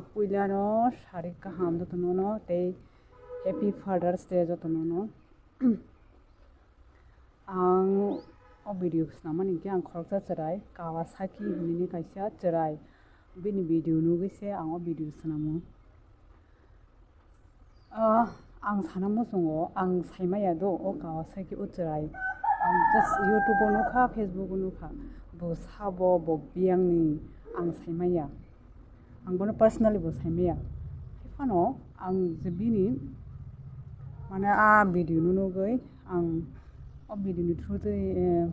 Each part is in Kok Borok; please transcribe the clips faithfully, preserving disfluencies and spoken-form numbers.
Puilano sari kaham jotono no tei Happy Father's Day jotono no. Ang o video swnamani hwnkhe ang khoroksa chwrai Kawasaki hinwi kaisa chwrai, bini video nugwi se ang o video swnamo. Ah, ang sana muchungo, ang saimaya do o Kawasaki o chwrai. Ang just YouTube o nukha, Facebook o nukha. Bo sabo, bo biyangni ang saimaya. Ang bono personally bo saimaya. Phano ang je bini, mane, a video no nugwi ang o video ni through twi, eh,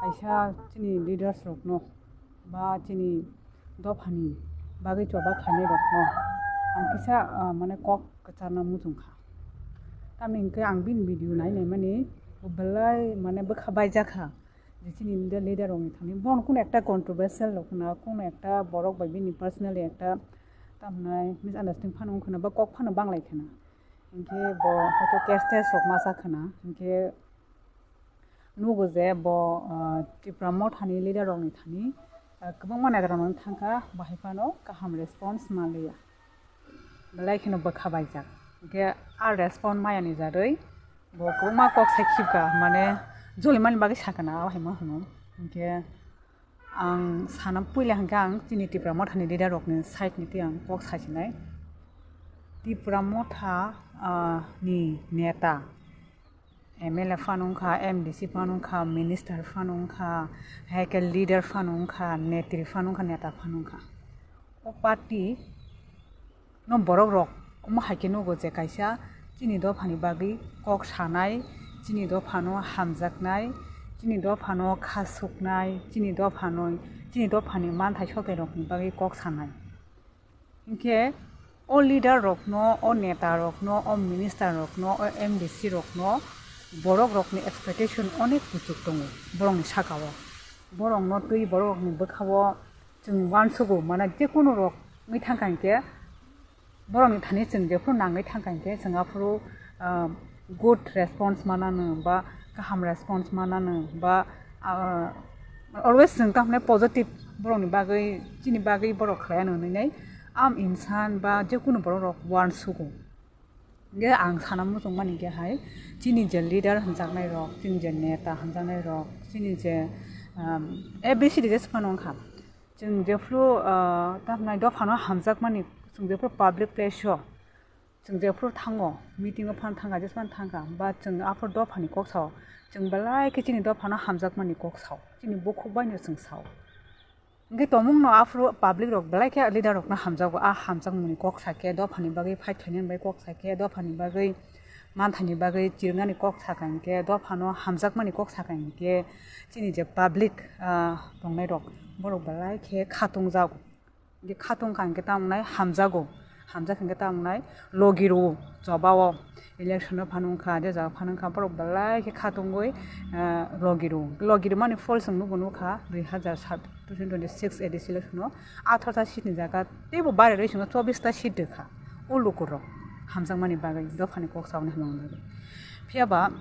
kaisa chini leaders rokno ba chini dophani bagwi choba khlainai rokno ang kisa, ah, mane kok kwcharna muchung kha. Tamni hwnkhe ang bini video nai nai mani bo belai mane bwkha baijak kha je chini leader, leader rokni thani bono kuno ekta controversial rok na kuno ekta borok bai bini personally ekta tamhnai misunderstanding phano wngkha na ba kok phano banglai kha na. Hinkhe bo hoito case test rok masa kha na. Hinkhe nugo je bo, ah, Tipra Mothani leader rokni thani, ah, kwbangma negarokno thangkha, bahai phano kaham response manliya. Belai kheno bwkha baijak. Hinkhe a response mayani jarwi bo kwbangma kok sai khibka, mane jolimani bagwi sakha na, o hai ma hwno. Hinkhe ang sana puila hinkhe ang chini Tipra Mothani leader rokni side ni twi ang kok sasinai. Tipra Motha, ah, ni neta, M L A phano wngkha, M D C phano wngkha, minister phano wngkha, hai khe leader phano wngkha, netri phano wngkha, neta phano wngkha. O party no borok rok omo hai khe nugo je kaisa chini dophani bagwi kok sanai, chini dophano hamjaknai, chini dophano khasuknai, chini dophano, chini dophani manthai sotai rokni bagwi kok sanai. Hinkhe o leader rokno, o neta rokno, o minister rokno, o M D C rokno borok rokni expectation onek kuchuk tongo borokni sakao. Borokno twi borok rokni bwkhao chwng uansugo, mane jekunu rok wngwi thangkha hinkhe borokni thani chwng jephuru nangwi thangkha hinkhe chwng aphuru, ah, good response manano ba kaham response manano ba, ah, always chwng tamo positive borokni bagwi, chini bagwi borok khlaiano hinwi am insan ba jekunu borok rok uansugo. Hinkhe ang sana muchungmani hinkhe hai chini je leader hamjaknai rok, chini je neta hamjaknai rok, chini je, um, A B C D je phano wngkha. Chwng jephuru, ah, tamhnai dophano hamjakmani, chwng jephuru public place o, chwng jephuru thango, meeting o phano thangkha, jesa phano thangkha, ba chwng aphuru dophani kok sao, chwng belai khe chini dophano hamjakmani kok sao, chini bukhuk baino chwng sao. Hinkhe tongmungno aphuru public rok belai khe leader rokno hamjago, a hamjakmani kok sakhe, dophani bagwi fight khlainani bagwi kok sakhe, dophani bagwi manthani bagwi chiriknani kok sakha hinkhe, dophano hamjakmani kok sakha hinkhe, chini je public, ah, tongnai rok, borok belai khe khatungjago. Hinkhe khatungkha hinkhe tamo wngnai hamjago, hamjak hinkhe tamo wngnai logi rwo, chobao election o phano wngkha, je jaga phano wngkha, borok belai khe khatungwi, ah, logi rwo. Logi rwmani phol chwng nubo nukha, dui hazar sat, two thousand twenty-six A D election o atharo ta seat ni jaga teibo bare rwi chwngno chobbish ta seat rwkha. O lukurok hamjakmani bagwi, dophani kok saoni hamjakmani bagwi. Phiyaba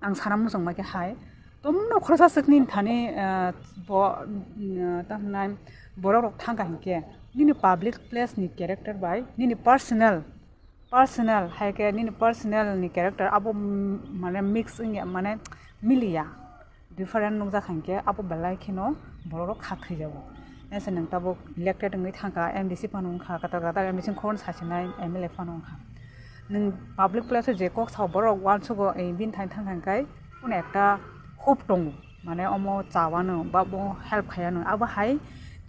ang sana muchungma khe hai, tongmungno khoroksa swkni thani, ah, bo, ah, tamhinai borok rok thangkha hinkhe nini public place ni character bai nini personal, personal hai khe nini personal ni character abo, mm, mane mix wngya, mane miliya. Different nukjak hinkhe abo belai kheno borok rok kha thwijago. Nese nwng tabuk elected wngwi thangkha, M D C phano wngkha, kwtal kwtal M D C khoroknwi sasinai M L A phano wngkha. Nwng public place o je kok sao borok uansugo, eh, bini thani thang thang khai kuno ekta hope tongo, mane omo chawano ba bo help khayano. Abo hai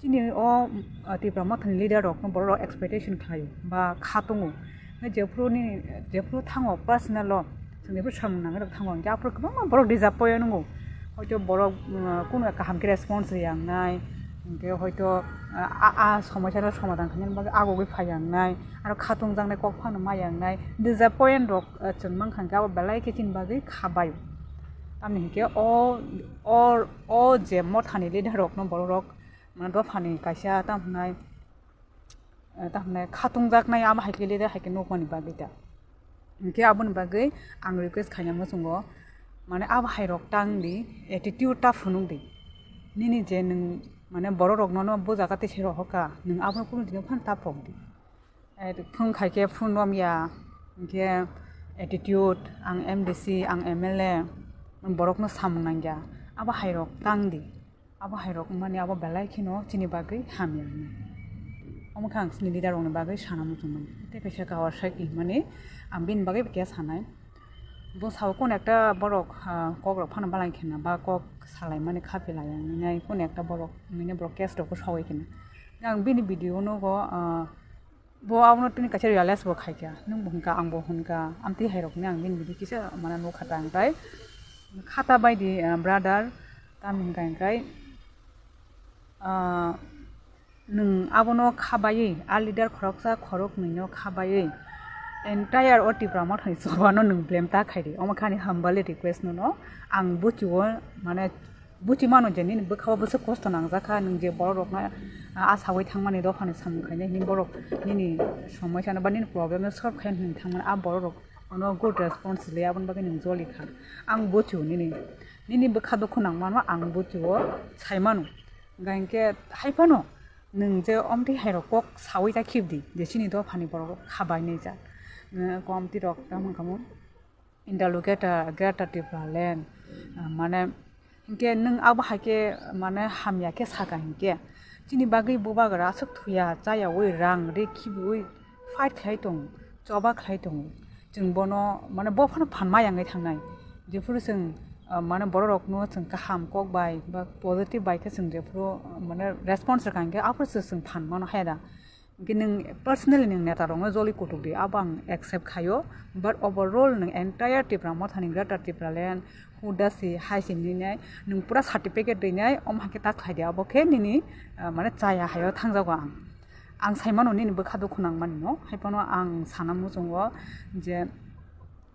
chini o, uh, Tipra Mothani leader rokno borok rok expectation khlaio ba kha tongo. Nai jephuru ni, jephuru thango personal o, chwng jephuru samung nangwi rok thango, hinkhe aphuru kwbangma borok disappoint wngo. Hoito borok, uh, kuno kaham khe response rwya wngnai, hinkhe hoito, uh, a, a somosya no somadhan khainani bagwi agogwi phaiya wngnai, aro khatungjaknai kok phano maya wngnai, disappoint rok, uh, chwng mankha hinkhe abo belai khe chini bagwi kha baio. Tamni hinkhe o, o, o je mothani leader rokno borok rok, mane dophani kaisa tamo hwnai, eh, tamo hwnai khatungjaknai abo hai khe leader hai khe nukmani bagwi da. Hinkhe aboni bagwi ang request khaina muchungo, mane abo hai rok tang di, attitude ta phunuk di. Nini je nwng Mane borok rokno no bo jaga te se rohor ka, nwng abono kunu dino phan ta phok di. Eh, phone khai khe phone rom ya, hinkhe attitude, ang M D C, ang M L A, borokno samung nangya, abo hai rok tang di. Abo hai rok wngmani abo belai kheno chini bagwi hamya wngnai. Omo khe ang chini leader rokni bagwi sana muchung mani. Tei kaisa Kawasaki hinmani ang bini bagwi khe sanai. Bo sao kun ekta borok, ah, kok rok phano balai khena ba kok salai mani kha phi lai wngnai kun ekta borok wngmani borok case rok sawi khena. Ang bini video nugo, ah, Bo abono tini kaisa realize bo khaikha, nwng bo hwnka, ang bo hwnka, amtwi hai rokni ang bini bidi kisa mana nukha ta hwnkhe khata bai di, ah, brother, tamni hwnka hwnkhe, ah, nwng abono kha baiwi, a leader khoroksa khoroknwino kha baiwi, entire o Tipra Mothani chobano nwng blame ta khai di, omo khe ani humble request nono, ang buchio mane, Buchi mano je nini bwkha o bwswk kosto nangjak kha, nwng je borok rokno, ah, asaui thangmani dophani samung khainai hwnwi borok nini somosya no ba nini problem no solve khaina hwnwi thangmani, ah, borok rok no good response le aboni bagwi nwng joli kha. Ang buchio nini, nini bwkha dukhu nangmano ang buchio sai mano. Hwnkha hinkhe hai phano nwng je omtwi hai rok kok saui ta khibdi je chini dophani borok rok kha bai nai jak. Nwng komti rok tamo wngkha mo. Interlocutor, Greater Tipraland, ah, mane, hinkhe nwng abo hai khe, mane, hamya khe saka hinkhe, chini bagwi bubagra aswk thuya, chayaui, rang ri khibiui fight khlai tongo, choba khlai tongo. Chwng bono, mane, bo phano phan ma yangwi thangnai. Jephuru chwng, ah, mane, bororokno chwng kaham kok bai ba positive bai khe chwng jephuru, ah, mane, response rwkha hinkhe, aphuru se chwng phan mano haya da. Hwnkhe nwng personally nwng neta rokno joli kutuk di, abo ang accept khaio, but overall nwng entire Tipra Mothani, Greater Tipraland, hudasi hai se hinwi nai, nwng pura certificate rinai, omo hai khe ta khlai di, abo khe nini, ah, mane chaya hai o thangjago ang. Ang sai mano nini bwkha dukhu nang mani no, hai phano ang sana muchungo je,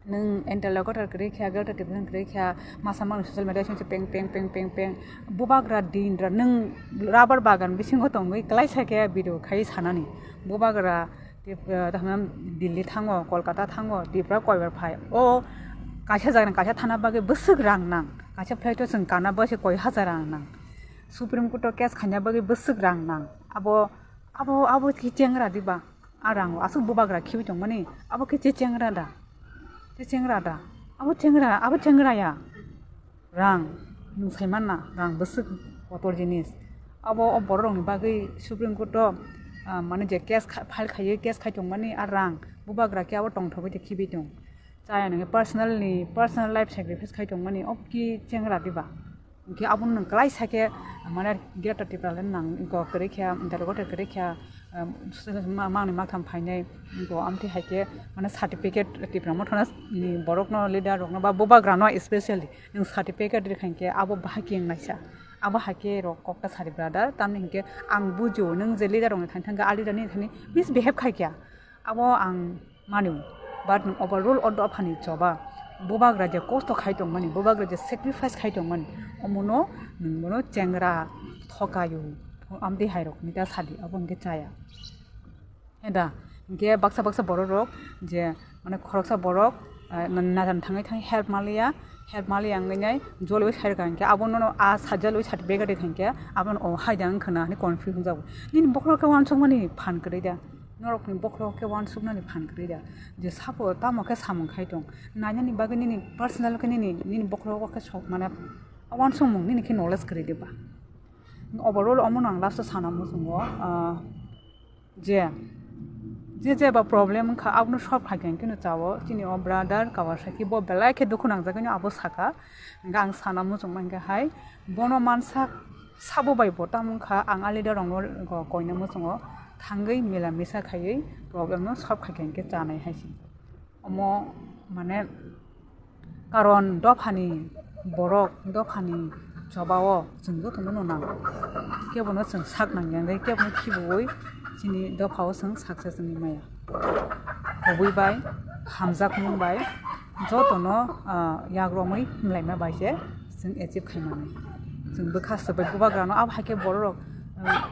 Nwng interlocutor kwrwi kha, Greater Tipraland kwrwi kha, masa mangni social media singcha peng, peng, peng, peng, peng. Bubagra din ra, nwng rubber bagan bisingo tongwi klaisa khe video khai sanani. Bubagra Tip-, eh, tahna Delhi thango, Kolkata thango, Tripura koibar phai. O kaisa jagani kaisa thana bagwi bwswk rang nang. Kaisa flight o chwng kana bagwi se koi hajar rang nang. Supreme Court o case khaina bagwi bwswk rang nang. Abo, abo, abo khe chengra diba? A rango aswk bubagra khibi tongmani, abo khe che chengra da? Che chengra da? Abo chengra, abo chengra ya. Rang, nwng sai manna, rang bwswk kotor jinis. Abo o bororokni bagwi Supreme Court o, ah, mane je case kha-, file khaiwi case khai tongmani a rang, bubagra khe abo tongthogwi tei khibi tong. Chaya nangkhe personal ni, personal life sacrifice khai tongmani, o ki chengra diba? Hwnkhe abono nwng klaisa khe, mane, Greater Tipraland nang, go kwrwi khe, interlocutor kwrwi khe, um, ma-, mangni maktham phainai, go amtwi hai khe, mane, certificate Tipra Mothani borokno, leader rokno ba bubagrano especially nwng certificate rwkha hinkhe abo bahai khe wngnaisa. Abo hai khe rok kok ta sadi brother, tamni hinkhe ang bujio nwng je leader rokni thani thangkhe, a leader ni thani misbehave khai khe. Abo ang mani, but nwng overall o dophani choba, bubagra je kosto khai tongmani, bubagra je sacrifice khai tongmani, omono nwng bono chengra thokayo, amtwi hai rok ni ta sadi, abo hwnkhe chaya. Heda, hwnkhe baksa baksa borok rok je, mane, khoroksa borok, ah, na-, najan thangwi thangwi help maliya, help maliya wngwi nai joloi sai rwkha hinkhe, abono a sajal wi certificate hinkhe, abono o haida wngkha na hwnwi confuse wngjago. Nini bokhorok khe uansukmani phan kwrwi da. Norokni bokhorok khe uansuknani phan kwrwi da. Je sabo tamo khe samung khai tong. Nainani bagwi nini personal khe nini, nini bokhorogo khe sok mane uansukmung nini khe knowledge kwrwi diba. Overall omono ang last o sana muchungo, ah, je, je jeba problem wngkha abono solve khai khe chao chini o brother Kawasaki bo belai khe dukhu nangjagwino abo saka. Hwnkhe ang sana muchungma hinkhe hai bono mansak sabo bai bo tamo wngkha ang a leader rokno koina muchungo thangwi mila misa khaiwi problem no solve khai khe hinkhe chanai hai se. Omo mane karon dophani borok dophani chobao chwng jotono no nango. Kebono chwng sak nangya hwnkhe kebono khibiui chini dophao chwng success wngwi maya. Kubui bai, hamjakmung bai, jotono, ah, yagromwi himlaima bai se chwng achieve khai mano. Chwng bwkha swbai bubagrano abo hai khe bororok, ah,